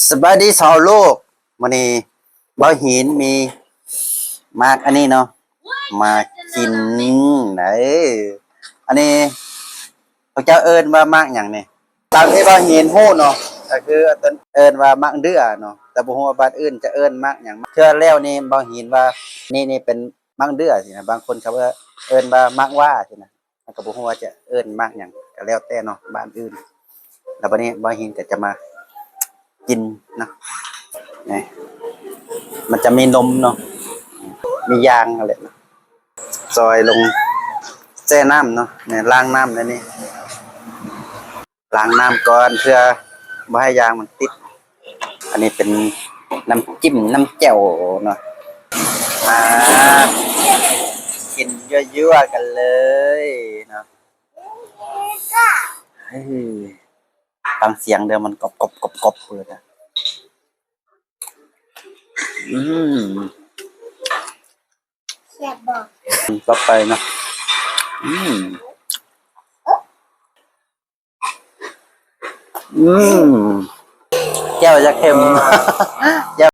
ສະບາຍດີຊາວໂລກ, ມື້ນີ້ບ່າວຫີນມີໝາກອັນນີ້ເນາະ ມາກິນເດີ. ອັນນີ້ພວກເຈົ້າເອີ້ນວ່າໝາກຫຍັງນີ້? ຕາມທີ່ບ່າວຫີນຮູ້ເນາະ ກໍຄືເອີ້ນວ່າໝາກເດື່ອເນາະ, ແຕ່ບໍ່ຮູ້ວ່າບ້ານອື່ນຈະເອີ້ນໝາກຫຍັງ. ເທື່ອແລ້ວນີ້ບ່າວຫີນວ່າ ນີ້ ນີ້ເປັນໝາກເດື່ອຊີ້ນະ, ບາງຄົນເຂົາເອີ້ນວ່າໝາກຫວ້າຊີ້ນະ. ເຮົາກໍບໍ່ຮູ້ວ່າຈະເອີ້ນໝາກຫຍັງ ກໍແລ້ວແຕ່ເນາະ ບ້ານອື່ນ. ແລ້ວບັດນີ້ບ່າວຫີນກໍຈະມາກິນເນາະ. ນີ້ ມັນຈະມີນົມເນາະ ມີຢາງຫັ້ນແຫຼະເນາະ. ຊອຍລົງແຊ່ນ້ຳເນາະ, ນີ້ ລ້າງນ້ຳແລ້ວນີ້ ລ້າງນ້ຳກ່ອນ ເພື່ອບໍ່ໃຫ້ຢາງມັນຕິດ. ອັນນີ້ເປັນນ້ຳຈິ້ມ ນ້ຳແຈ່ວເນາະ. ມາ ກິນຍົວໆກັນເລີຍເນາະ. ເອີ ຟັງສຽງເດີ້ ມັນກອບໆໆໆ ເປີດອະ. ອືມ ແຊບບໍ່? ຕໍ່ໄປເນາະ. ອືມ ອືມ ແຈ່ວຈະເຄັມ ແຈ່ວ